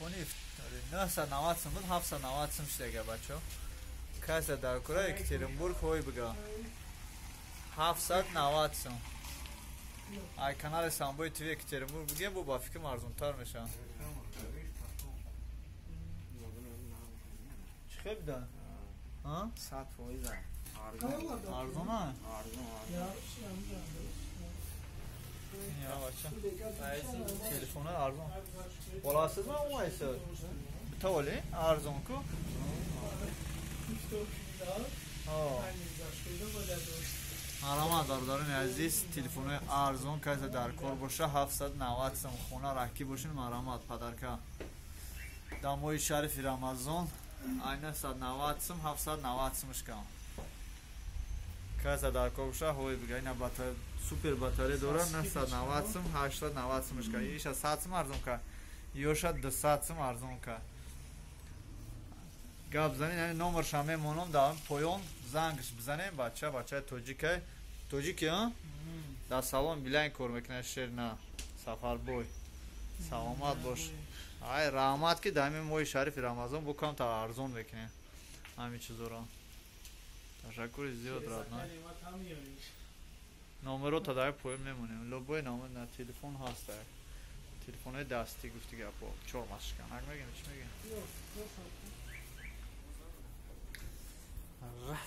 Телефони 990 сум буд, 790 сум шудага, бачо. Каса дар кора Екатеринбург ҳой бига. 790 сум. Ай канали Самбои ТВ Екатеринбург бигем, бо ба фикрам арзонтар мешавад. Чӣ хел буда? А? 100%. Арзон а? Арзон. Я бача. Телефони арзон. Боласизmi o'ngaysiz? Bitta oling, арзон ку. Марамат, бародарони азиз, телефонои арзон касе дар кор боша, 790 сум хона раҳкӣ бошин, марамат падарка. Дар моҳи шарифи Рамазон ай 990 сум 790 сумш кам. Касе дар кор боша, ҳой бига, ина супер батарея дора, 990 сум 890 сумш ка. Иша 100 сум арзон ка. Ёша 200 сум арзон ка. Гап занин, яъне номерша мемонам дар поён, зангш бизанем, бача, бачаи тоҷикай. Тоҷики, а? Дар салон Билайн кор мекунад, шерна Сафарбой. Саломат бош. Ай раҳмат, ки дар ҳамин моҳи шарифи Рамазон бо камтар арзон мекунем ҳамин чизоро. Ташаккури зиёд, родной. Номерота дар поён мемонем. Любой номер на телефон ҳаст. Телефонҳои дастӣ гуфти гапо. Чор масшканак мегем, чӣ мегем?